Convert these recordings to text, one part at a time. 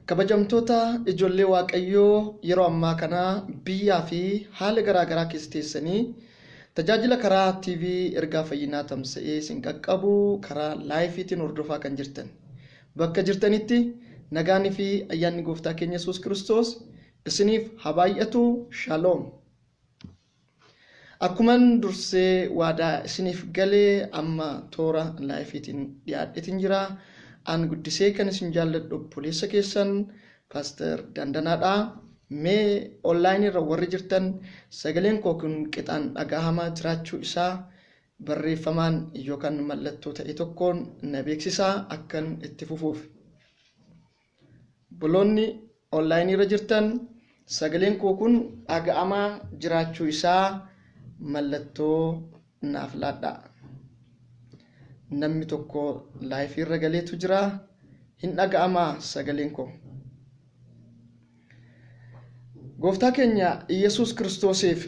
Kabajamtoota ijoollee Waaqayyoo yeroo ammaa kana biyyaa fi haala garaagaraa keessa teessanii tajaajila karaa TV ergaa fayyinaa tamsa'ee isin qaqqabu karaa laayifiitiin hordofaa kan jirtan. Bakka jirtanitti nagaanii fi ayyaanni gooftaa keenya Yesuus Kiristoos isiniif haa baay'atu. Shaloom. Akkuman dursee waadaa isiniif galee amma toora laayifiitiin dhiyaadheetiin jira. An guddisee kan isin jaalladhu obboleessa keessan Paaster Dandanaadha. Mee onlaayinii irra warri jirtan sagaleen koo kun qixaan dhagahamaa jiraachuu isaa barreeffamaan yookaan mallattoo ta'e tokkoon na beeksisaa akkan itti fufuuf. Obboloonni onlaayinii irra jirtan sagaleen koo kun dhaga'amaa jiraachuu isaa mallattoo naaf laadhaa. Namni tokko laayifii irra galeetu jira. Hin dhaga'amaa sagaleen koo. Gooftaa keenya Iyyasuus Kiristoosiif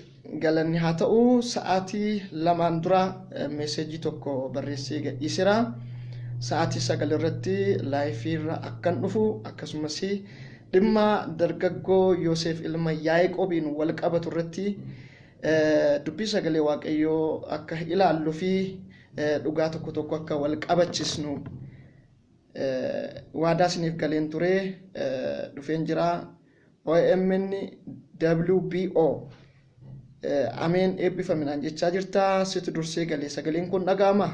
galanni haa ta'u. Sa'aatii 2 dura meeseejii tokko barreessee gadhiiseera. Sa'aatii 9 irratti laayifii irra akkan dhufu akkasumas dhimma dargaggoo Yoosef ilma Yaaqoobiin wal qabatu irratti dubbii sagalee Waaqayyoo akka ilaalluu fi dhugaa tokko tokko akka wal qabachisnu waadaa isiniif galeen ture dhufeen jira. OMN WBO ameen eebbifaminaan jechaa jirta. Situ dursee galee sagaleen kun dhaga'ama.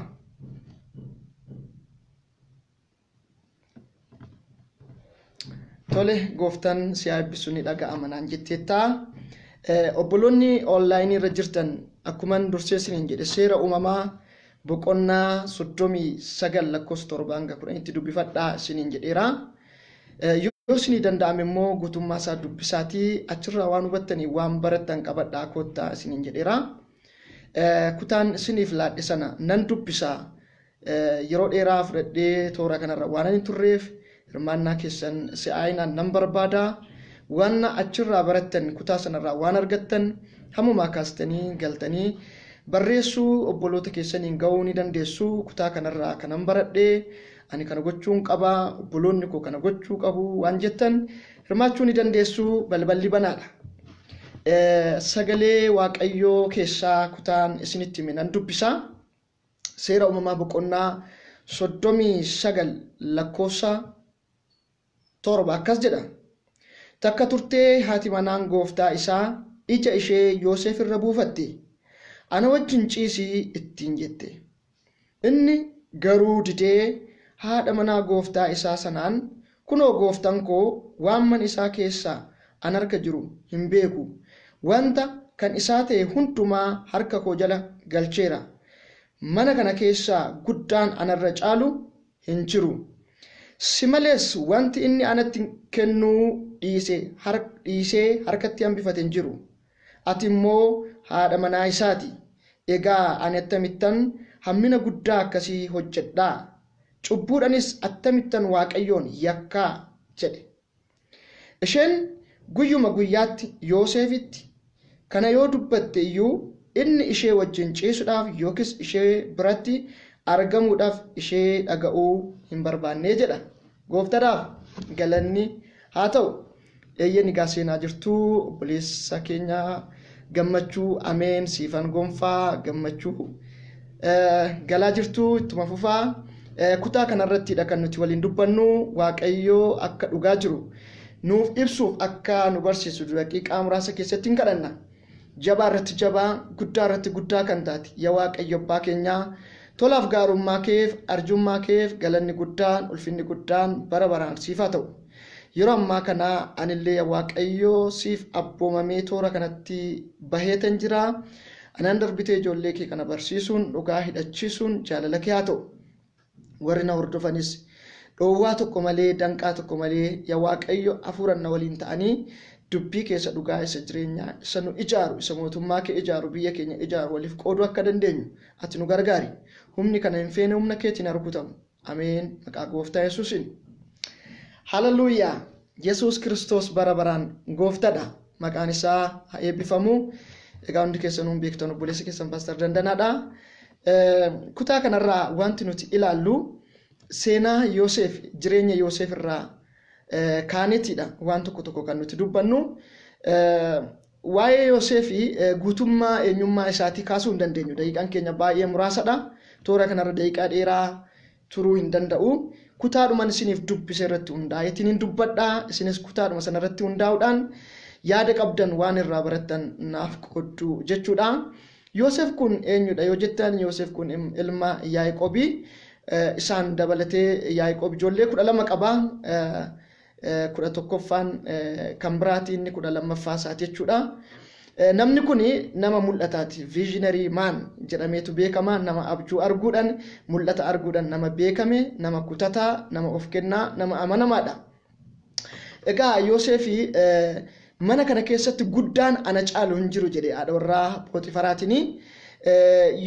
Tole, gooftaan si haa eebbisu, ni dhaga'ama naan jetteetta. Obboloonni onlaayinii irra jirtan akkuman dursee isiniin jedhe seera uumamaa boqonnaa 39 lakkoofsa 7 hanga 10tti dubbifadhaa isiniin jedheera. Yoo isinii danda'ame immoo guutummaa isaa dubbisaatii achirraa waan hubattanii waan barattan qabadhaa koottaa isiniin jedheera. Kutaan isiniif laadhe sana nan dubbisa. Yeroo dheeraa fudhadhee toora kanarra waan hin turreef hirmaannaa keessan si'aayinaan nan barbaada. Waan achirraa barattan kutaa sanarraa waan argattan hammumaa kaastanii galtanii barreessuu obboloota keessaniin ga'uu ni dandeessu. Kutaa kanarraa kanan baradhee ani kana gochuun qaba, obboloonni koo kana gochuu qabu waan jettan hirmaachuu ni dandeessu. Balballi banaadha. Sagalee Waaqayyoo keessaa kutaan isinitti hime nan dubbisa. Seera uumamaa boqonnaa 39 lakkoofsa 7 akkas jedha. Takka turtee haati manaan gooftaa isaa ija ishee Yoosef irra buufatte. Ana wajjin ciisii ittiin jette. Inni garuu didee haadha manaa gooftaa isaa sanaan, kunoo gooftaan koo waan mana isaa keessaa an harka jiru hin beeku. Wanta kan isaa ta'e hundumaa harka koo jala galcheera. Mana kana keessaa guddaan anarra caalu hin jiru. Si malees wanti inni anatti kennuu dhiisee harkatti hambifate hin jiru. Ati immoo haadha manaa isaati. Egaa ani akkamittan hammina guddaa akkasii hojjedhaa? Cubbuudhaanis akkamittan Waaqayyoon yakkaa jedhe. Isheen guyyuma guyyaatti Yoosefitti kana yoo dubbatte iyyuu inni ishee wajjin ciisuudhaaf yookiis ishee biratti argamuudhaaf ishee dhaga'uu hin barbaanne jedha. Gooftaadhaaf galanni haa ta'u. Eeyyeen egaa seenaa jirtu obboleessa keenya gammachuu ameen siifan gonfaa gammachuu galaa jirtu ittuma fufaa. Kutaa kanarrattidha kan nuti waliin dubbannu. Waaqayyoo akka dhugaa jiru nuuf ibsuuf akka nu barsiisu daqiiqaa muraasa keessatti hin kadhanna. Jabaa irratti jabaa, guddaa irratti guddaa kan taate yaa Waaqayyo abbaa keenyaa, tolaaf gaarummaa keef arjummaa keef galanni guddaan ulfinni guddaan bara baraan siif haa ta'u. Yeroo ammaa kana anillee yaa Waaqayyo siif abboomamee toora kanatti baheetan jira. Anaan darbitee ijoollee kee kana barsiisuun dhugaa hidhachiisuun jaalala kee haa ta'u. Warri na hordofanis dhoowwaa tokko malee danqaa tokko malee yaa Waaqayyo hafuuraan na waliin ta'anii dubbii keessa dhugaa isa jireenyaa isa nu ijaaru isa mootummaa kee ijaaru biyya keenya ijaaru waliif qooduu akka dandeenyu ati nu gargaari. Humni kana hin feene humna keetiin haa rukutamu. Ameen. Maqaa gooftaa Yesuusiin. Haleluuyaa. Yesuus Kiristoos bara baraan gooftadha. Maqaan isaa haa eebbifamu. Egaa hundi keessanuu beektan obboleessa keessan Paaster Dandanaadha. Kutaa kanarraa wanti nuti ilaallu seenaa Yoosef, jireenya Yoosef irraa kaanetiidha waan tokko tokko kan nuti dubbannu. Waa'ee Yooseefii guutummaa eenyummaa isaatii kaasuu hin dandeenyu. Daqiiqaan keenya baay'ee muraasadha. Toora kanarra daqiiqaa dheeraa turuu hin danda'u. Kutaadhuman isiniif dubbise irratti hundaa'eetiin hin dubbadha. Isinis kutaadhuma sana irratti hundaa'uudhaan yaada qabdan waan irraa barattan naaf qooddu jechuudha. Yoosef kun eenyudha yoo jettan, Yoosef kun ilma Yaaqoobii. Isaan dabalatee Yaaqoob ijoollee 12 qaba. 11ffaan kan biraati, inni 12ffaa isaati jechuudha. Namni kun nama mul'ataati. Visionary man jedhameetu beekama. Nama abjuu arguudhaan, mul'ata arguudhaan nama beekame, nama kutataa, nama of kennaa, nama amanamaadha. Egaa Yoosefi mana kana keessatti guddaan ana caalu hin jiru jedhe haadha warraa Pooxifaraatiin.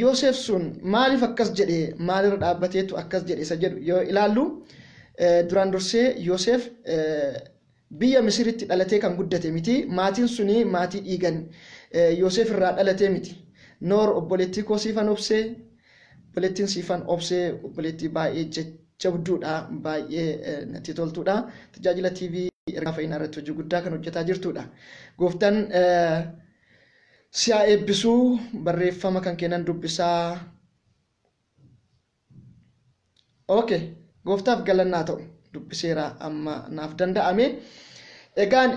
Yoosef sun maaliif akkas jedhe, maalirra dhaabbateetu akkas jedhe isa jedhu yoo ilaallu, duraan dursee Yoosef biyya Misiritti dhalatee kan guddate miti. Maatiin suni maatii dhiigan Yoosef irraa dhalatee miti. Noor obboleettii koo Siifan Obsee, obboleettiin Siifan Obsee obboleettii baay'ee jajjabduudha, baay'ee natti toltuudha. Tajaajila TV Ergaa Fayyinaa irratti hojii guddaa kan hojjetaa jirtudha. Gooftaan si'a eebbisuu. Barreeffama kan kennan dubbisaa. Okay, gooftaaf galannaa ta'u, dubbiseera amma naaf danda'ame. Egaan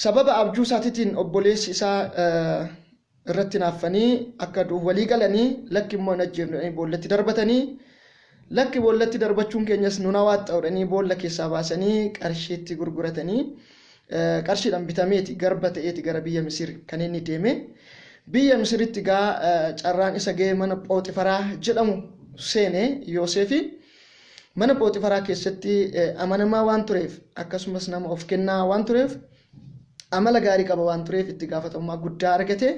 sababa abjuu isaatiitiin obboleessi isaa irratti naaffanii akka du'u walii galanii, lakki immoo hin ajjeefnu jedhanii boollatti darbatanii, lakki boollatti darbachuun keenyas nun hawaaxxa jedhanii boolla keessaa baasanii qarshiitti gurguratanii, qarshiidhaan bitameeti, garba ta'eeti gara biyya Misir kan inni deeme. Biyya Misiritti gaa carraan isa ga'ee mana Phooxifaraa jedhamu seene Yoosefi. Mana Phooxifaraa keessatti amanamaa waan tureef, akkasumas nama of kennaa waan tureef, amala gaarii qaba waan tureef, itti gaafatamummaa guddaa argate,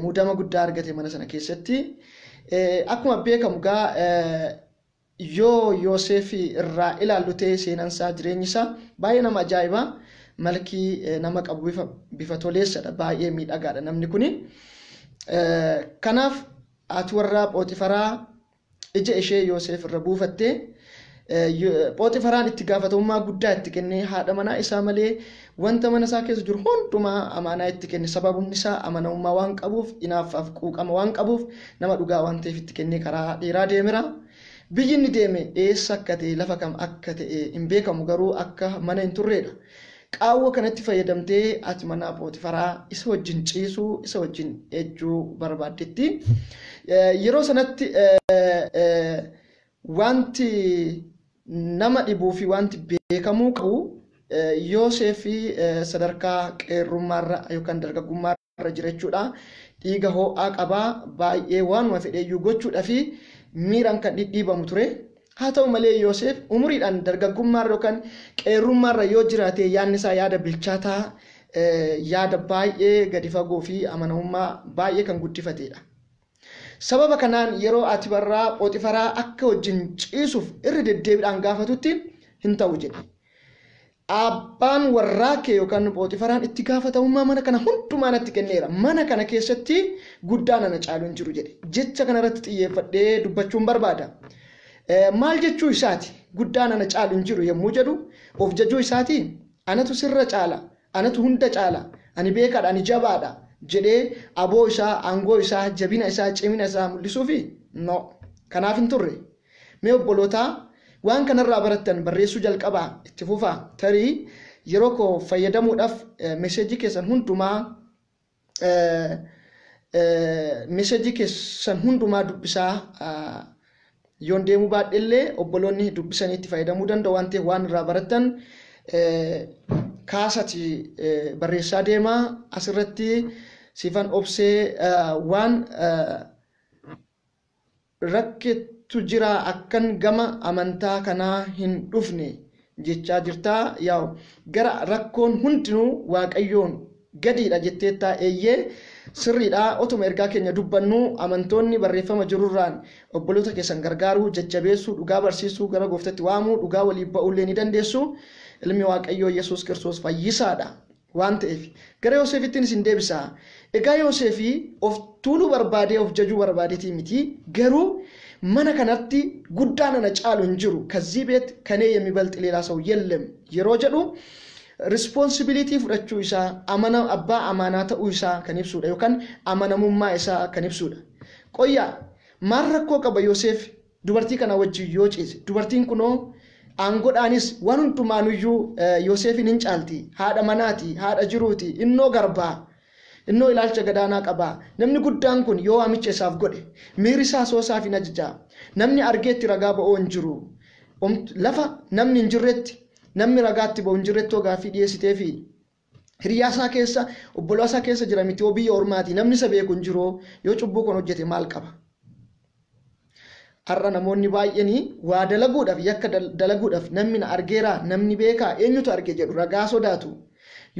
muudama guddaa argate mana sana keessatti. Akkuma beekamu gaa yoo Yoosef irraa ilaallu ta'e, seenansaa, jireenyi isaa baay'ee nama ajaa'iba. Malkii nama qabu, bifa toleessadha, baay'ee miidhagaadha namni kuni. Kanaaf haati warraa Phooxifaraa ija ishee Yoosef irra buufattee, Phooxifaraan itti gaafatamummaa guddaa itti kennee, haadha manaa isaa malee wanta mana isaa keessa jiru hundumaa amaanaa itti kenne. Sababni isaa amanamummaa waan qabuuf, inaaffaaf quuqama waan qabuuf, nama dhugaa waan ta'eef itti kennee karaa dheeraa deemera. Biyyi inni deeme eessa akka ta'e, lafa kam akka ta'e hin beekamu, garuu akka mana hin turreedha. Qaawwa kanatti fayyadamtee ati mana Phooxifaraa isa wajjin ciisuu, isa wajjin ejjuu barbaaddetti. Yeroo sanatti wanti nama dhibuu fi wanti beekamuu qabu, Yoosef sadarkaa qeerrummaarra yookaan dargaggummaarra jira jechuudha. Dhiiga ho'aa qabaa, baay'ee waanuma fedheeyyuu gochuudhaa fi miiraan kan dhidhiibamu ture. Haa ta'u malee Yoosef umuriidhaan dargaggummaarra yookaan qeerrummaarra yoo jiraate, yaadni isaa yaada bilchaataa, yaada baay'ee gadi fagoo fi amanamummaa baay'ee kan guddifatedha. Sababa kanaan yeroo ati barraa Phooxifaraa akka wajjin ciisuuf irra deddeebiidhaan gaafatutti hin ta'u jedhe. Abbaan warraa kee yookaan Phooxifaraan itti gaafatamummaa mana kana hundumaa natti kenneera. Mana kana keessatti guddaan ana caalu hin jiru jedhe. Jecha kanarratti xiyyeeffadhee dubbachuun barbaada. Maal jechuu isaati? Guddaan ana caalu hin jiru yommuu jedhu of jajuu isaati? Anatu sirra caala, anatu hunda caala, ani beekaadha, ani jabaadha jedhee aboo isaa, aangoo isaa, jabina isaa, cimina isaa mul'isuufi? No. Kanaaf hin turre. Mee obbolootaa, waan kanarraa barattan barreessuu jalqabaa itti fufaa. Tarii yeroo koo fayyadamuudhaaf meeseejii keessan hundumaa dubbisaa yoon deemuu baadhellee, obboloonni dubbisanii itti fayyadamuu danda'u waan ta'eef, waan irraa barattan kaasati barreessaa deemaa. Asirratti Siifan Obsee waan rakkettu jira, akkan gama amantaa kanaa hin dhufne jechaa jirtaa. Yaa'u gara rakkoon hundinuu Waaqayyoon gadiidha jetteettaa. Eeyyee, sirriidha. Otuma ergaa keenya dubbannu, amantoonni barreeffama jirurraan obboloota keessan gargaaruu, jajjabeessuu, dhugaa barsiisuu, gara gooftatti waamuu, dhugaa waliif ba'uullee ni dandeessu. Ilmi Waaqayyoo Yesuus Kiristoos fayyisaadha waan ta'eef. Gara Yoosefittiin isin deebisa. Egaa Yoosefii of tuuluu barbaadee, of jajuu barbaadeetii miti, garuu Mana kanatti guddaan ana caalu hin jiru. ከዚህ ቤት ከኔ የሚበልጥ ሌላ ሰው የለም yeroo jedhu responsibility fudhachuu isaa, amana abbaa amaanaa ta'uu isaa kan ibsudha yookaan amanamummaa isaa kan ibsudha. Qoyyaa maal rakkoo qaba Yoosef dubartii kana wajjin yoo ciise? Dubartiin kunoo aangoodhaanis waan hundumaanuyyuu Yoosefin hin caalti. Haadha manaati, haadha jiruuti, innoo garbaa. Innoo ilaalcha gadaanaa qaba. Namni guddaan kun yoo waamicha isaaf godhe miirri isaa soosaaf hin ajajaa. Namni argeetti ragaa ba'oo hin jiru. Lafa namni hin jirretti, namni ragaatti ba'u hin jirretti gaaffii dhiyeessitee fi hiriyaa isaa keessa, obbolaa isaa keessa jira miti, biyya ormaati, namni isa beeku hin jiru, yoo cubbuu kun hojjete maal qaba? Har'a namoonni baay'een waa dalaguudhaaf, yakka dalaguudhaaf, namni na argeera, namni beekaa, eenyutu arge jedhu, ragaa sodaatu.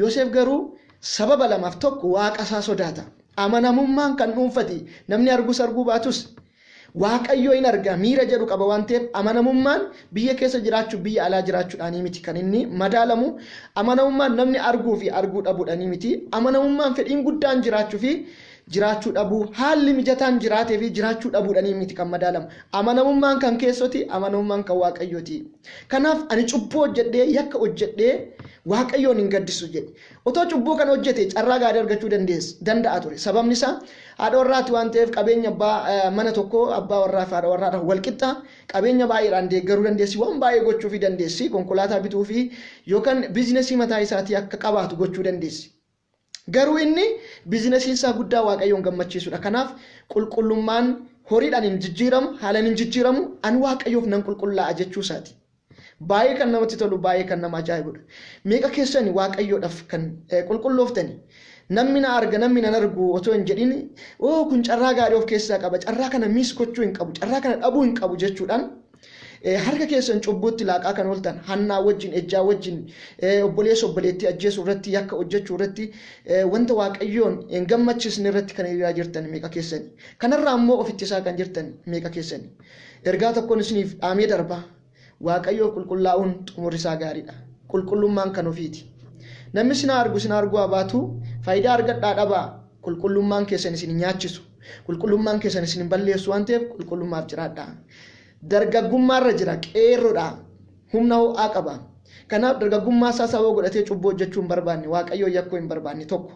Yoosef garuu sababa lamaaf, tokko waaqa isaa sodaata. Amanamummaan kan dhuunfati, namni argus arguu baatus Waaqayyo hin arga miira jedhu qaba waan ta'eef, amanamummaan biyya keessa jiraachuu, biyya alaa jiraachuudhaanii miti kan inni madaalamu. Amanamummaan namni arguu fi arguu dhabuudhaanii miti. Amanamummaan fedhiin guddaan jiraachuu fi jiraachuu dhabuu, haalli mijataan jiraatee fi jiraachuu dhabuudhaanii miti kan madaalamu. Amanamummaan kan keessooti, amanamummaan kan Waaqayyooti. Kanaaf ani cubbuu hojjedhee, yakka hojjedhee Waaqayyoon hin gaddisu jedhe. Otoo cubbuu kana hojjete carraa gaarii argachuu danda'a ture. Sababni isaa haadha warraati waan ta'eef, qabeenya abbaa mana tokkoo, abbaa warraa fi haadha warraadhaan wal qixxa, qabeenya baay'eedhaan deeggaruu dandeessi, waan baay'ee gochuufii dandeessi, konkolaataa bituu fi yookaan biizinasii mataa isaatii akka qabaatu gochuu dandeessi. Garuu inni biizinasiin isaa guddaa Waaqayyoon gammachiisudha. Kanaaf qulqullummaan horiidhaan hin jijjiiramu, haalaan hin jijjiiramu, ani Waaqayyoof nan qulqullaa'a jechuu isaati. Baay'ee kan namatti tolu, baay'ee kan nama ajaa'ibudha. Meeqa keessani Waaqayyoodhaaf kan qulqullooftani? Namni na arga, namni nan argu otoo hin jedhin, oo kun carraa gaarii of keessaa qaba, carraa kana miis gochuu hin qabu, carraa kana dhabuu hin qabu jechuudhaan harka keessan cubbuutti laaqaa kan ooltan, hannaa wajjin, ejjaa wajjin, obboleessa obboleettii ajjeesuu irratti, yakka hojjechuu irratti, wanta Waaqayyoon hin gammachiisne irratti kan hiriiraa jirtan meeqa keessani? Kanarraa immoo ofitti isaa kan jirtan meeqa keessani? Ergaa tokkoon isiniif dhaamee darba. Waaqayyoof qulqullaa'uun xumurri isaa gaariidha. Qulqullummaan kan ofiiti. Namni sin argu sin arguu abaatu, faayidaa argadhaa dhabaa, qulqullummaan keessan isin hin nyaachisu. Qulqullummaan keessan isin hin balleessu waan ta'eef qulqullummaaf jiraadhaa. Dargaggummaarra jira, qeerroodha, humna ho'aa qaba. Kanaaf dargaggummaa isaa sababa godhatee cubbuu hojjechuu hin barbaanne, Waaqayyoon yakkuu hin barbaanne tokko.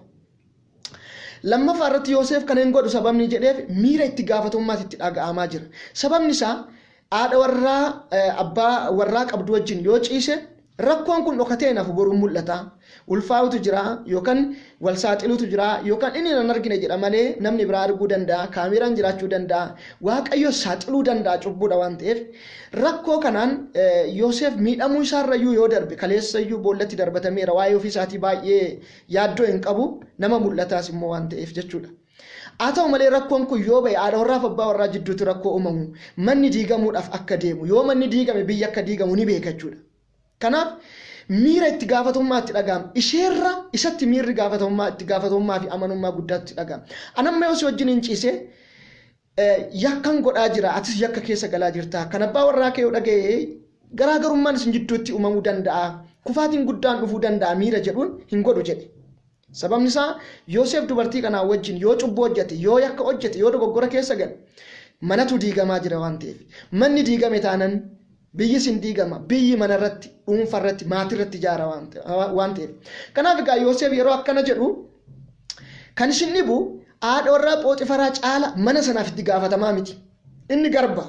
Lammaffaa irratti Yoosef kana hin godhu sababni jedheef miira itti gaafatamummaatti itti dhaga'amaa jira. Sababni isaa haadha warraa abbaa warraa qabdu wajjin yoo ciise rakkoon kun dhokatee nafu boruun mul'ata. Ulfaa'utu jira yookaan wal saaxiluutu jira, yookaan inni nan argine jedha malee namni biraa arguu danda'a, kaameraan jiraachuu danda'a, Waaqayyo saaxiluu danda'a, cubbuudha waan ta'eef. Rakkoo kanaan Yoosef miidhamuu isaarrayyuu yoo darbe, kaleessayyuu boollatti darbatameera, waa'ee ofii isaatii baay'ee yaaddoo hin qabu, nama mul'ataas immoo waan ta'eef jechuudha. Haa ta'u malee rakkoon kun yoo ba'e haadha warraaf abbaa warraa jidduutti rakkoo uumamu, manni diigamuudhaaf akka deemu, yoo manni diigame biyya akka diigamu ni beeka jechuudha. Kanaaf miira itti gaafatamummaa itti dhaga'ama. Isheerra isatti miirri gaafatamummaa, itti gaafatamummaa fi amanummaa guddaatti dhaga'ama. Anamma yoo si wajjin hin ciise yakkan godhaa jira, atis yakka keessa galaa jirta. Kan abbaa warraa kee yoo dhaga'e garaagarummaan isin jidduutti uumamuu danda'a. Kufaatiin guddaan dhufuu danda'a miira jedhuun hin godhu jedhe. Sababni isaa Yoosef dubartii kanaa wajjin yoo cubbuu hojjete, yoo yakka hojjete, yoo dogoggora keessa gale manatu diigamaa jira waan ta'eef. Manni diigame taanan biyyi sin diigama, biyyi mana irratti, dhuunfa irratti, maatii irratti ijaara waan ta'eef. Kanaaf egaa Yoosef yeroo akkana jedhu kan isin dhibu haadha warraa Phooxifaraa caala mana sanaaf itti gaafatamaa miti. Inni garba.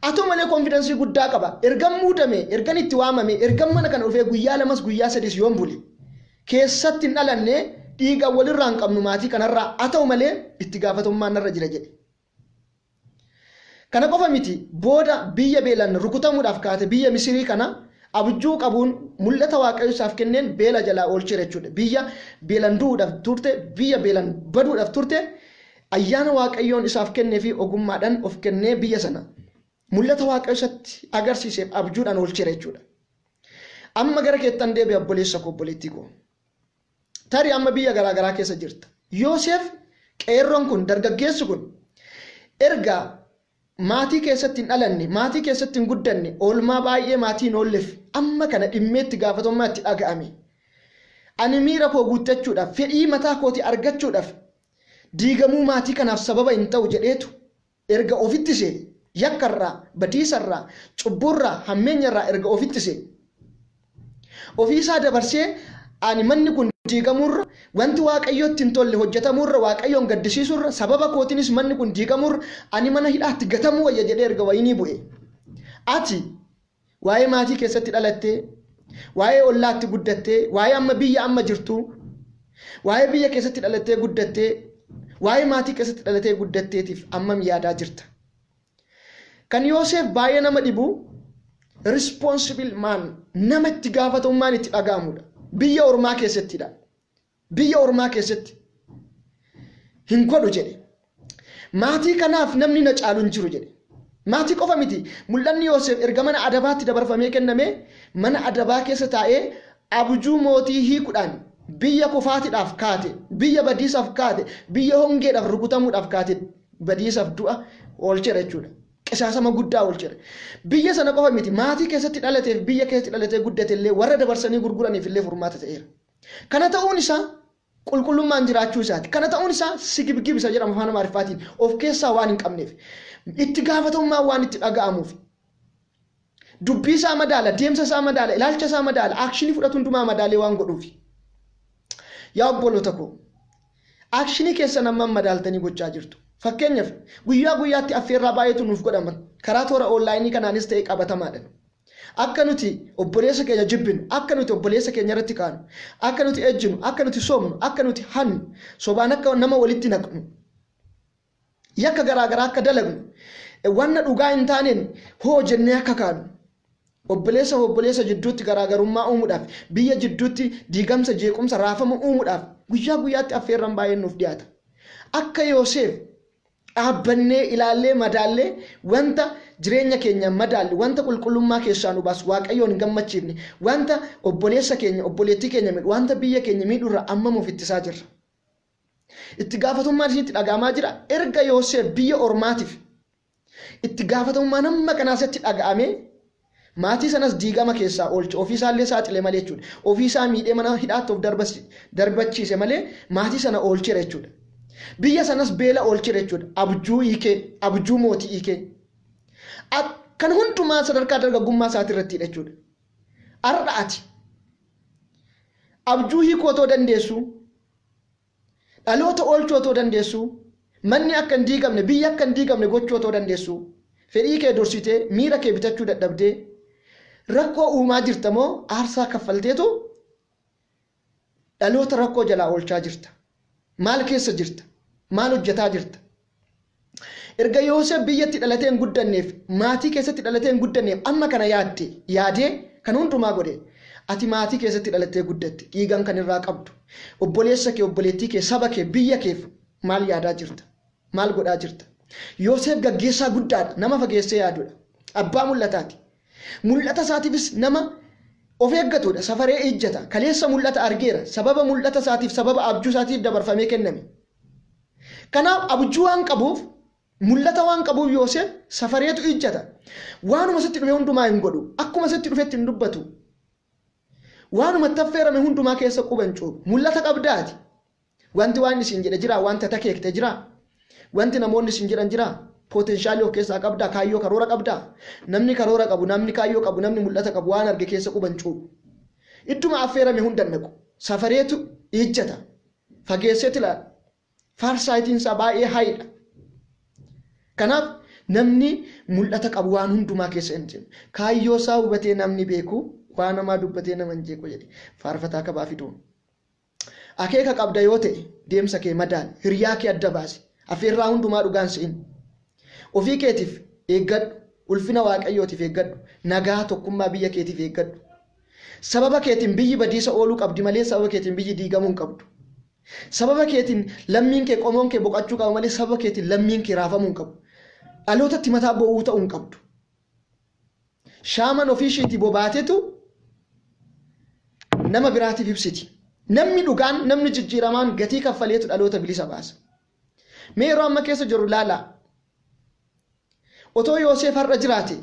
Haa ta'u malee konfidansii guddaa qaba. Ergan muudame, ergan itti waamame, ergan mana kana dhufee guyyaa lamas guyyaa sadiis yoon bule, keessatti hin dhalanne, dhiiga walirraa hin qabnu maatii kanarraa, haa ta'u malee itti gaafatamummaan narra jira jedhe. Kana qofa miti, booda biyya beelaan rukutamuudhaaf kaate, biyya Misirii kana abjuu qabuun mul'ata Waaqayyo isaaf kenneen beela jalaa oolcheera jechuudha. Biyya beelaan du'uudhaaf turte, biyya beelaan baduudhaaf turte, ayyaana Waaqayyoon isaaf kennee fi ogummaadhaan of kennee biyya sana mul'ata Waaqayyo isatti agarsiiseef abjuudhaan oolcheera jechuudha. Amma gara keettan deebi'a, obboleessa koo, obboleettii koo. Tarii amma biyya garaagaraa keessa jirta. Yoosef qeerroon kun, dargaggeessi kun, erga maatii keessatti hin dhalanne, maatii keessatti hin guddanne, oolmaa baay'ee maatii hin oolleef amma kana dhimmee itti gaafatamummaa itti dhaga'ame. Ani miira koo guuttachuudhaaf, fedhii mataa kootii argachuudhaaf diigamuu maatii kanaaf sababa hin ta'u jedheetu erga ofitti see Yakkarraa, badiisarraa, cubburraa, hammeenyarraa erga of ittise, ofiisaa dabarsee ani manni kun diigamuurra, wanti Waaqayyootti hin tolle hojjetamuurra, Waaqayyoon gaddisiisuurra, sababa kootiinis manni kun diigamuurra, ani mana hidhaatti gatamuu wayya jedhee erga wayinii bu'e. Ati waa'ee maatii keessatti dhalattee, waa'ee ollaatti guddattee, waa'ee amma biyya amma jirtu, waa'ee biyya keessatti dhalattee guddattee, waa'ee maatii keessatti dhalatee guddatteetiif ammam yaadaa jirta? Kan Yoosef baay'ee nama dhibu, responsible man, nama itti gaafatamummaan itti dhaga'amudha. Biyya ormaa keessattidha. Biyya ormaa keessatti hin godhu jedhe. Maatii kanaaf namni na caalu hin jiru jedhe. Maatii qofa miti. Mul'anni Yoosef erga mana adabaatti dabarfamee kenname, mana adabaa keessa taa'ee abjuu mootii hiikuudhaan biyya kufaatiidhaaf kaate, biyya badiisaaf kaate, biyya hongeedhaaf rukutamuudhaaf kaate, badiisaaf du'a oolcheera jechuudha. Qisaasama guddaa oolcheera. Biyya sana qofa miti, maatii keessatti dhalateef biyya keessatti dhalatee guddate illee warra dabarsanii gurguraniif illee furmaata ta'eera. Kana ta'uun isaa qulqullummaan jiraachuu isaati. Kana ta'uun isaa sigibgib isa jedhamu afaan Amaariffaatiin of keessaa waan hin qabneef, itti gaafatamummaan waan itti dhaga'amuuf, dubbii isaa madaala, deemsa isaa madaala, ilaalcha isaa madaala, aakshinii fudhatu hundumaa madaalee waan godhuuf. Yaa obboloota koo, aakshinii keessan hammam madaaltanii gochaa jirtu? Fakkeenyaaf, guyyaa guyyaatti affeerraa baay'eetu nuuf godhama. Karaa toora onlaayinii kanaanis ta'e qabatamaadha. Akka nuti obboleessa keenya jibbinu, akka nuti obboleessa keenya irratti kaanu, akka nuti ejjinu, akka nuti soomnu, akka nuti hannu, sobaan akka nama walitti naqnu, yakka garaagaraa akka dalagnu, wanna dhugaa hin taaneen hoo jennee akka kaanu, obboleessa obboleessa jidduutti garaagarummaa uumuudhaaf, biyya jidduutti diigamsa, jeequmsa, raafama uumuudhaaf guyyaa guyyaatti affeerran baay'een nuuf dhiyaata. Akka Yoosef dhaabbannee ilaallee madaallee wanta jireenya keenya madaalle, wanta qulqullummaa keessaa nu baasu, Waaqayyoon hin gammachiifne, wanta obboleessa keenya, obboleettii keenya miidhu, wanta biyya keenya miidhurra ammam of ittisaa jirra? Itti gaafatamummaan isinitti dhaga'amaa jira. Erga Yoosef biyya ormaatiif itti gaafatamummaan hamma kanaa isatti dhaga'amee, maatii sanas diigama keessaa oolche, ofiisaallee saaxile malee jechuudha. Ofiisaa miidhee mana hidhaatti of darbachiise malee maatii sana oolcheera jechuudha. Biyya sanas beela oolcheera jechuudha. Abjuu hiikee, abjuu mootii hiikee. Kan hundumaa sadarkaa dargaggummaa isaatii irrattidha jechuudha. Har'a ati abjuu hiikuu otoo dandeessu, dhaloota oolchuu otoo dandeessu, manni akka hin diigamne, biyya akka hin diigamne gochuu otoo dandeessu, fedhii kee dursitee miira kee bitachuu dadhabdee rakkoo uumaa jirta moo aarsaa kaffalteetu dhaloota rakkoo jalaa oolchaa jirta? Maal keessa jirta? Maal hojjetaa jirta? Erga Yoosef biyyatti dhalatee hin guddanneef, maatii keessatti dhalatee hin guddanneef, amma kana yaadde yaadee kan hundumaa godhe, ati maatii keessatti dhalattee guddatte, dhiigan kan irraa qabdu, obboleessa kee, obboleettii kee, saba kee, biyya keef maal yaadaa jirta? Maal godhaa jirta? Yoosef gaggeessaa guddaadha, nama fageessee yaadudha, abbaa mul'ataati. Mul'ata isaatiifis nama of eeggatudha, safaree ijjata. Kaleessa mul'ata argeera, sababa mul'ata isaatiif, sababa abjuu isaatiif dabarfamee kenname. Kanaaf abjuu waan qabuuf, mul'ata waan qabuuf Yoosef safareetu ijjata. Waanuma sitti dhufe hundumaa hin godhu, akkuma sitti dhufetti hin dubbatu. Waanuma taffeerame hundumaa keessa quba hin cuubu. Mul'ata qabdaati. Wanti waan isin jedhe jira, wanta takeekte jira, wanti namoonni isin jedhan jira. Poteenshaalii of keessaa qabdaa, kaayyoo karoora qabdaa. Namni karoora qabu, namni kaayyoo qabu, namni mul'ata qabu waan arge keessa quba hin cuubu. Idduma affeerame hunda naqu. Safareetu ijjata. Fageesseeti ilaala. Faarsaayitiin isaa baay'ee haayidha. Kanaaf namni mul'ata qabu waan hundumaa keessa hin seenu. Kaayyoo isaa hubatee namni beeku waan namaa dubbatee nama hin jeequ jedhe faarfataa kabaa fiduun. Akeeka qabda yoo ta'e deemsa kee madaali, hiriyaa kee adda baasi, affeerraa hundumaa dhugaan se'in. Ofii keetiif eeggadhu, ulfina Waaqayyootiif eeggadhu, nagaa tokkummaa biyya keetiif eeggadhu. Sababa keetiin biyyi badiisa ooluu qabdi malee sababa keetiin biyyi diigamuu hin qabdu. Sababa keetiin lammiin kee, qomoon kee boqachuu qaba malee sababa keetiin lammiin kee raafamuu hin qabu. Dhalootatti mataa bo'uu ta'uu hin qabdu. Shaaman ofii ishiitii bobaatetu nama biraatiif ibsiti. Namni dhugaan, namni jijjiiramaan gatii kaffaleetu dhaloota bilisa baasa. Mee yeroo amma keessa jirru ilaalaa. Otoo Yoosef har'a jiraate,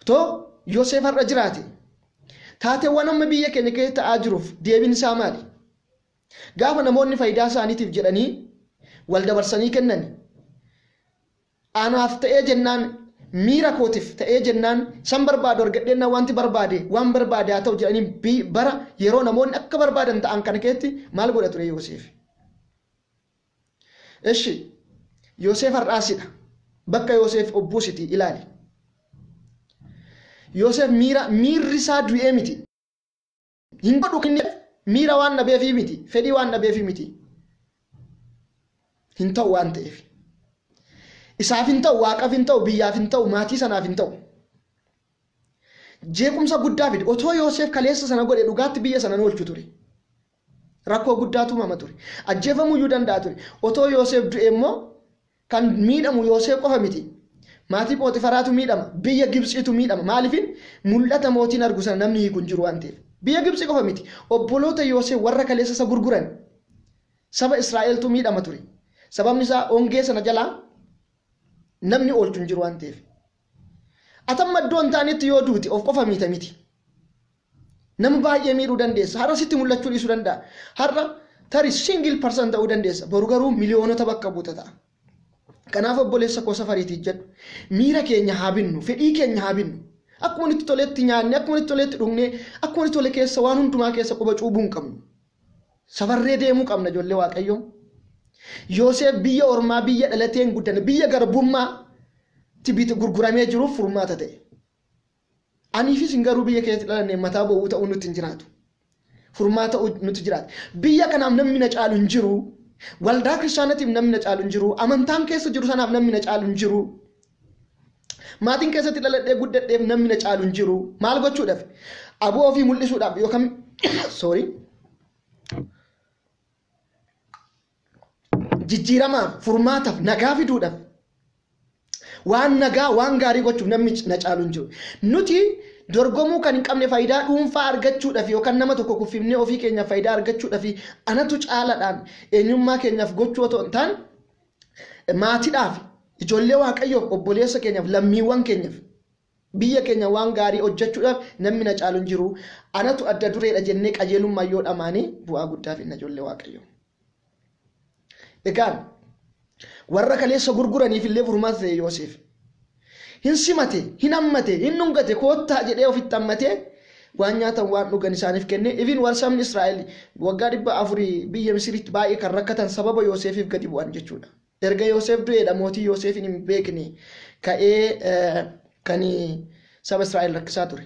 otoo Yoosef har'a jiraate, taateewwan amma biyya keenya keessa ta'aa jiruuf deebiin isaa maali? Gaafa namoonni faayidaa isaaniitiif jedhanii wal dabarsanii kennan, Anaaf ta'ee jennaan, miira kootiif ta'ee jennaan, san barbaadu argadheenna, wanti barbaade waan barbaade haa ta'u jedhanii bara yeroo namoonni akka barbaadan ta'an kana keessatti maal godha ture Yoosef? Eshi, Yoosef har'aasidha. Bakka Yoosef obbuusiti ilaali. Yoosef miirri isaa du'ee miti. Hin godhu inni miira waan dhabeefii miti, fedhii waan dhabeefii miti. Hin ta'u waan ta'eef. Isaaf hin ta'u, waaqaaf hin ta'u, biyyaaf hin ta'u, maatii sanaaf hin ta'u. Jeequmsa guddaa fide. Otoo Yoosef kaleessa sana godhe dhugaatti biyya sana oolchu ture. Rakkoo guddaatu uumama ture. Ajjeefamuu iyyuu danda'a ture. Otoo Yoosef du'e immoo kan miidhamu Yoosef qofa miti. Maatii Pooxifaraatu miidhama. Biyya Gibxiitu miidhama. Maaliifin mul'ata mootiin argu sana namni hiiku hin jiru waan ta'eef. Biyya Gibxii qofa miti. Obboloota Yoosef warra kaleessa isa gurguran saba Israa'eltu miidhama ture. Sababni isaa ongee sana jalaa namni oolchu hin jiru waan ta'eef. Atamma iddoo hin taanetti yoo duute of qofa miita miti. Nama baay'ee miidhuu dandeessa. Har'a sitti mul'achuu dhiisuu danda'a. Har'a tarii single person ta'uu dandeessa. Boru garuu miliyoonota bakka buuta ta'a. Kanaaf obboleessa koo safariitii jedhu, miira keenya haa binnu, fedhii keenya haa binnu. Akkuma nutti toletti nyaanne, akkuma nutti toletti dhugne, akkuma nutti tole keessa waan hundumaa keessa quba cuubuu hin qabnu. Safarree deemuu qabna, ijoollee Waaqayyoo. Yoosef biyya ormaa, biyya dhalatee hin guddanne, biyya garbummaa bite gurguramee jiruuf furmaata ta'e. Aniifis hin garuu biyya keessatti dhalanne mataa bowwuu ta'uu nutti hin jiraatu. Furmaata nutti jiraata. Biyya kanaaf namni na caalu hin jiru. Waldaa kiristaanatiif namni na caalu hin jiru. Amantaan keessa jiru sanaaf namni na caalu hin jiru. Maatiin keessatti dhaladhee guddadheef namni na caalu hin jiru. Maal gochuudhaaf? Aboo ofii mul'isuudhaaf yookaan, sorry, jijjiiramaaf, furmaataaf, nagaa fiduudhaaf, waan nagaa waan gaarii gochuuf namni na caalu hin jiru. Nuti dorgomuu kan hin qabne faayidaa dhuunfaa argachuudhaaf yookaan nama tokko kuffifnee ofii keenyaaf faayidaa argachuudhaaf, anatu caaladhaan eenyummaa keenyaaf gochuu otoo hin taane, maatiidhaaf, ijoollee Waaqayyoof, obboleessa keenyaaf, lammiiwwan keenyaaf, biyya keenya waan gaarii hojjechuudhaaf namni na caalu hin jiru. Anatu adda dureedha jennee qajeelummaa yoo dhamaanii bu'aa guddaa finna, ijoollee Waaqayyoo. Egaan warra kaleessa gurguraniif illee furmaata ta'e Yoosef. Hin simate, hin hammate, hin dhungate, koottaa jedhee ofitti hammatee waan nyaatan waan dhugan isaaniif kenne. Even warra sabni Israa'el waggaa 400 biyya Misiritti baay'ee kan rakkatan sababa Yoosefiif gadi bu'an jechuudha. Erga Yoosef du'eedha mootii Yoosefin hin beekne ka'ee kan saba Israa'el rakkisaa ture.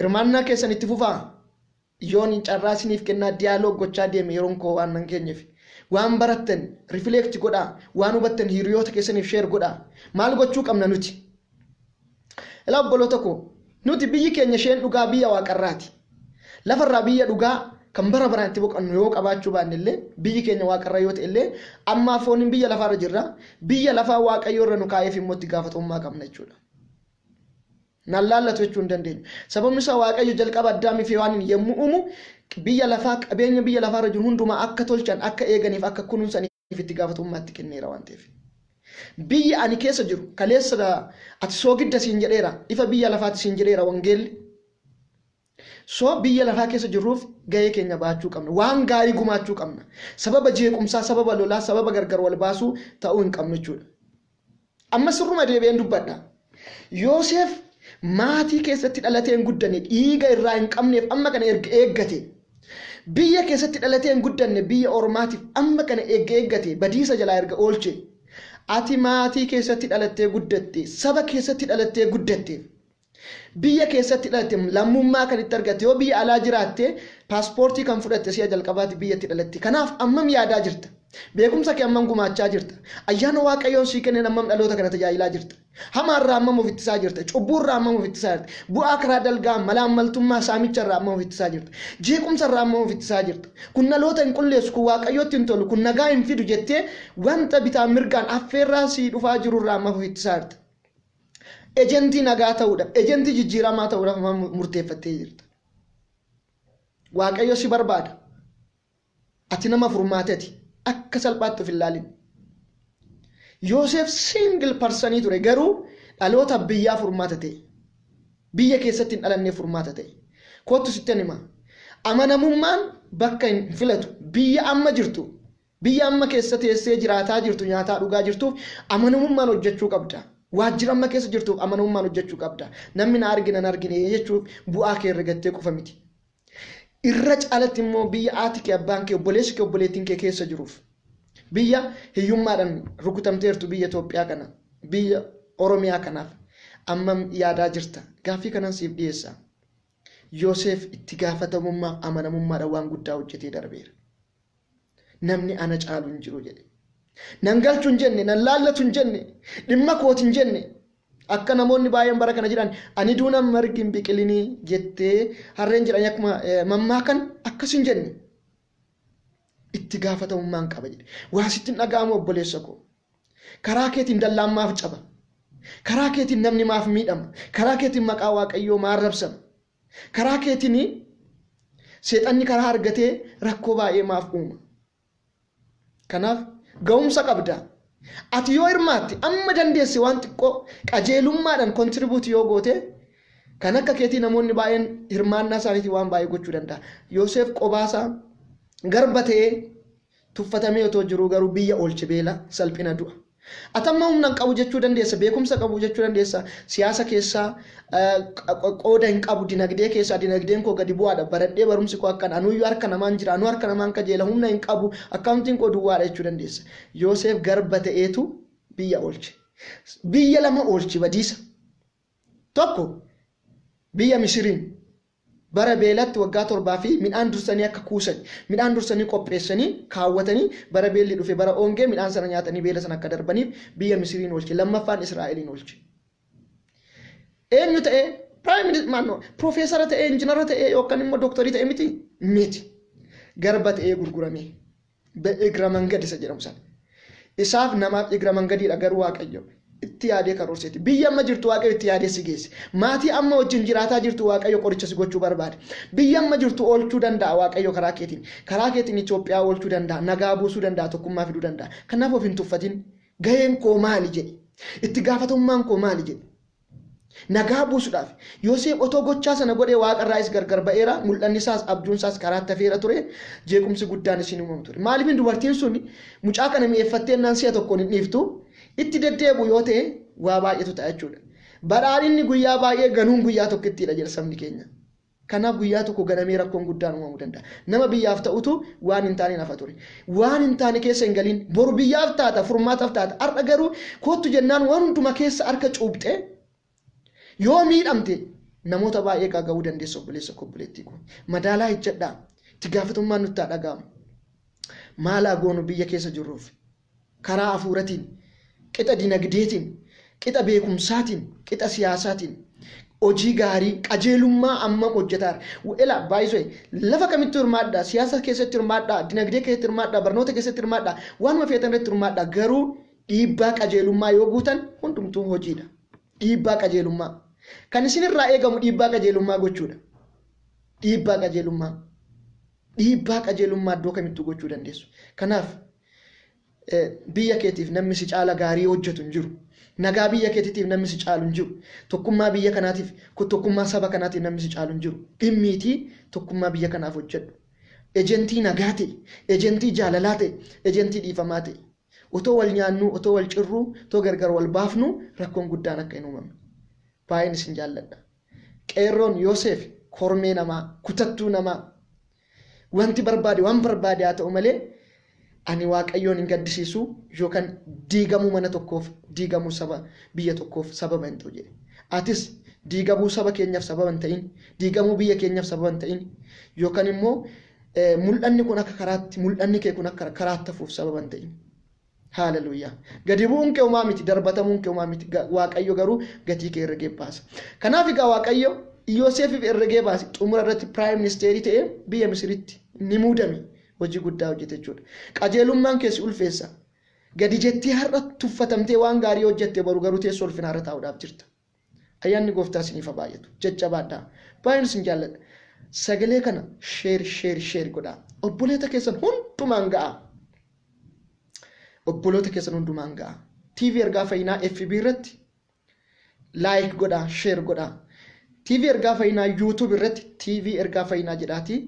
Hirmaannaa keessan itti fufaa. Yoon carraa isiniif kennaa dialogue gochaa deeme yeroon koo waan nan keenyeef. Waan barattan reflect godhaa, waan hubattan hiriyoota keessaniif share godhaa. Maal gochuu qabna nuti? Ilaa obboloota koo, nuti biyyi keenya isheen dhugaa biyya waaqarraati. Lafarraa biyya dhugaa kan bara baraan itti boqannu yoo qabaachuu baanne illee, biyyi keenya waaqarra yoo ta'e illee, ammaa fooniin biyya lafaarra jirra. Biyya lafaa Waaqayyo irra nu kaa'eef immoo itti gaafatamummaa qabna jechuudha. Nan laallatu jechuu hin dandeenyu. Sababni isaa Waaqayyo jalqaba Addaamii fi Hewaaniin yommuu uumu biyya lafaa, qabeenya biyya lafaarra jiru hundumaa akka tolchan, akka eeganiif, akka kunuunsaniif itti gaafatamummaa itti kenneera waan ta'eef. Biyyi ani keessa jiru kaleessa ati soogidda siin jedheera, ifa biyya lafaati siin jedheera wangeelli. So biyya lafaa keessa jirruuf gahee keenya baachuu qabna. Waan gaarii gumaachuu qabna. Sababa jeequmsaa, sababa lolaa, sababa gargar wal baasuu ta'uu hin qabnu jechuudha. Amma sirruma deebi'een dubbadha. Yoosef maatii keessatti dhalatee hin guddanne, dhiiga irraa hin qabneef amma kana erga eeggate. Biyya keessatti dhalatee hin guddanne, biyya ormaatiif amma kana erga eeggate, badiisa jalaa erga oolche. Ati maatii keessatti dhalattee guddatte, saba keessatti dhalattee guddatte, biyya keessatti dhalatte lammummaa kan itti argatte, yoo biyya alaa jiraatte paaspoortii kan fudhatte si'a jalqabaati biyyatti dhalatte. Kanaaf ammam yaadaa jirta? Beekumsa kee ammam gumaachaa jirta? Ayyaana Waaqayyoon sii kenneen ammam dhaloota kana tajaajilaa jirta? Hamaarraa ammam of ittisaa jirta? Cubbuurraa ammam of ittisaa jirta? Bu'aa karaa dalgaa, malaammaltummaa, saamicharraa ammam of ittisaa jirta? Jeequmsarraa ammam of ittisaa jirta? Kun dhaloota hin qulleessu, kun Waaqayyootti hin tolu, kun nagaa hin fidu jettee wanta bitaan mirgaan affeerraa sii dhufaa jirurraa ammam of ittisaa jirta? Ejentii nagaa ta'uudhaaf, ejentii jijjiiramaa ta'uudhaaf ammam murteeffattee jirta? Waaqayyo si barbaada. Ati nama furmaatati. Akka salphaatti of hin ilaalin. Yoosef single person ture, garuu dhaloota biyyaa furmaata ta'e. Biyya keessatti hin dhalanne furmaata ta'e. Kottu sittan hima. Amanamummaan bakka hin filatu. Biyya amma jirtu, Biyya amma keessa teessee jiraataa jirtu, nyaataa dhugaa jirtuuf amanamummaan hojjechuu qabda. Waajjira amma keessa jirtuuf amanamummaan hojjechuu qabda. Namni na argina na argine jechuuf bu'aa kee herregattee qofa miti. Irra caalatti immoo biyya haati kee, abbaan kee, obboleessi kee, obboleettiin kee keessa jiruuf. Biyya hiyyummaadhaan rukutamteertu biyya Itoophiyaa kana, biyya Oromiyaa kanaaf ammam yaadaa jirta? Gaaffii kanan siif dhiyeessa. Yoosef itti gaafatamummaaf amanamummaadhaan waan guddaa hojjetee darbeera. Namni ana caalu hin jiru jedhe. Nan galchu hin jenne, nan laallatu hin jenne, dhimma kooti hin jenne. Akka namoonni baay'een bara kana jedhan, ani duunaan margi hin biqilinii jettee harreen jedhanii akkuma mammaakan akkas hin jenne. Itti gaafatamummaan qaba jedhe. Waa sitti hin dhaga'amu obboleessa koo. Karaa keetiin dallaan maaf caba? Karaa keetiin namni maaf miidhama? Karaa keetiin maqaa Waaqayyoo maal rabsama? Karaa keetiin seexanni karaa argatee rakkoo baay'ee maaf uuma? Kanaaf ga'umsa qabda. Ati yoo hirmaatte amma dandeesse waan xiqqoo qajeelummaadhaan kontribuuti yoo goote, kan akka keetii namoonni baay'een hirmaannaa isaaniitiin waan baay'ee gochuu danda'a. Yoosef qobaasaa garba ta'ee tuffatamee otoo jiruu garuu biyya oolche beela salphina du'a. Ati amma humna hin qabu jechuu dandeessa, beekumsa qabu jechuu dandeessa, siyaasa keessaa qooda hin qabu, dinagdee keessaa dinagdeen koo gadi bu'aadha, baradhee barumsi koo akkan anuyyuu harka namaan jira, anuu harka namaan kajeela, humna hin qabu, akkaawuntiin koo duwwaadha jechuu dandeessa. Yoosef garba ta'eetu biyya oolche. Biyya lama oolche badiisa. Tokko biyya Misiriin bara beelatti waggaa 7 fi midhaan dursanii akka kuusan, midhaan dursanii qopheessanii kaawwatanii bara beelli dhufe, bara ongee midhaan sana nyaatanii beela sana akka darbaniif biyya Misiriin oolche. Lammaffaan Israa'eliin oolche. Eenyu ta'ee? Prime minister, profeesara ta'ee, injinara ta'ee yookaan immoo dooktarii ta'ee miti? Miti. Garba ta'ee gurguramee. Be'igra mangad isa jedhamu sana. Isaaf namaaf igra mangadiidha, garuu Waaqayyo itti yaadee karoorseeti. Biyya amma jirtu Waaqayyo itti yaadee si geesse. Maatii amma wajjin jiraataa jirtu Waaqayyo qoricha si gochuu barbaade. Biyya amma jirtu oolchuu danda'a Waaqayyo karaa keetiin. Karaa keetiin Itoophiyaa oolchuu danda'a. Nagaa buusuu danda'a. Tokkummaa fiduu danda'a. Kanaaf of hin tuffatin. Gaheen koo maali jedhi. Itti gaafatamummaan koo maali jedhi. Nagaa buusuudhaaf. Yoosef otoo gochaa sana godhee waaqarraayis gargar ba'eera. Mul'anni isaas abjuun isaas karaatti hafeera ture. Jeequmsi guddaan isin uumamu ture. Maaliif dubartiin sun mucaa kana mi'eeffattee naan si'a tokkoon hin dhiiftu? Itti deddeebi'u yoo ta'e waa baay'eetu ta'a jechuudha. Badhaadhinni guyyaa baay'ee ganuun guyyaa tokkittiidha jedha sabni keenya. Kanaaf guyyaa tokko ganamee rakkoon guddaan uumamuu danda'a. Nama biyyaaf ta'utu waan hin taane hafa ture. Waan hin taane keessa hin galiin, boru biyyaaf taata, furmaataaf taata. Har'a garuu kottu jennaan waan hunduma keessa harka cuuphxee yoo miidhamte namoota baay'ee gaaga'uu dandeessa obboleessa koo, obboleettii koo. Madaalaa hojjedhaa. Itti gaafatamummaan nutti haa dhaga'amu. Maalaa goonu biyya keessa jirruuf? Karaa hafuuratiin, qixa dinagdeetiin, qixa beekumsaatiin, qixa siyaasaatiin, hojii gaarii, qajeelummaa ammam hojjetaa. Ela baay'isoo lafa kamittuu hirmaadhaa, siyaasa keessatti hirmaadhaa, dinagdee keessatti hirmaadhaa, barnoota keessatti hirmaadhaa, waanuma feetan irratti hirmaadhaa, garuu dhiibbaa qajeelummaa yoo guutan hundumtuu hojiidha. Dhiibbaa qajeelummaa. Kan isinirraa eegamu dhiibbaa qajeelummaa gochuudha. Dhiibbaa qajeelummaa. Dhiibbaa qajeelummaa iddoo kamittuu gochuu dandeessu. Kanaaf biyya keetiif namni si caala gaarii hojjetu hin jiru. Nagaa biyya keetiitiif namni si caalu hin jiru. Tokkummaa biyya kanaatiif, tokkummaa saba kanaatiif namni si caalu hin jiru. Dhimmiitii tokkummaa biyya kanaaf hojjedhu. Ejentii nagaa ta'e, ejentii jaalalaa ta'e, ejentii dhiifamaa ta'e. Otoo wal nyaannu, otoo wal cirruu, otoo gargar wal baafnu rakkoon guddaan akka hin uumamne. Baay'een isin jaalladha. Qeerroon Yoosef kormee namaa, kutattuu namaa. Wanti barbaade waan barbaade haa ta'u malee ani Waaqayyoon hin gaddisiisu yookaan diigamuu mana tokkoof, diigamuu saba biyya tokkoof sababa hin ta'u jedhe. Atis diigamuu saba keenyaaf sababa hin ta'in, diigamuu biyya keenyaaf sababa hin ta'in, yookaan immoo mul'anni kun akka karaatti, mul'anni kee kun akka karaatti hafuuf sababa hin ta'in. Haaleluyyaa. Gadi bu'uun kee homaa miti, darbatamuun kee homaa miti. Waaqayyo garuu gatii kee herregee baasa. Kanaaf egaa Waaqayyo Yoosefiif herregee baase, xumura irratti piraayim ministeerii ta'ee biyya Misiritti ni muudame. Hojii guddaa hojjete jechuudha. Qajeelummaan kee si ulfeessa. Gadi jettee har'a tuffatamtee waan gaarii hojjette, boru garuu teessoo ulfinaa irra taa'uudhaaf jirta. Ayyaanni gooftaa isiniif haa baay'atu. Jajjabaadhaa. Baay'een isin jaalladha. Sagalee kana share, share, share godhaa. Obboleota keessan hundumaan ga'a. Obboloota keessan hundumaan ga'a. TV Ergaa Fayyinaa FB irratti like godhaa, share godhaa. TV Ergaa Fayyinaa YouTube irratti TV Ergaa Fayyinaa jedhaatii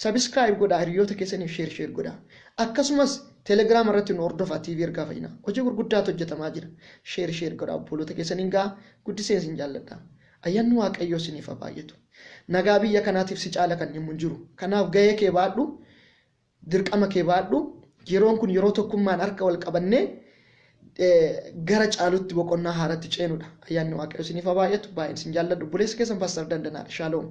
subscribe godhaa, hiriyoota keessaniif share, share godhaa. Akkasumas Telegiraam irratti nu hordofaa TV Ergaa Fayyinaa. Hojii gurguddaatu hojjetamaa jira. Share share godhaa, obboloota keessaniin gahaa. Guddiseen isin jaalladha. Ayyaanni Waaqayyoo isiniif haa baay'atu. Nagaa biyya kanaatiif si caala kan dhimmu hin jiru. Kanaaf gahee kee baadhu, dirqama kee baadhu. Yeroon kun yeroo tokkummaan harka wal qabannee gara caalutti boqonnaa haaratti ceenudha. Ayyaanni Waaqayyoo isiniif haa baay'atu. Baay'een isin jaalladhu. Obboleessa keessan Paaster Dandanaadha. Shaaloom.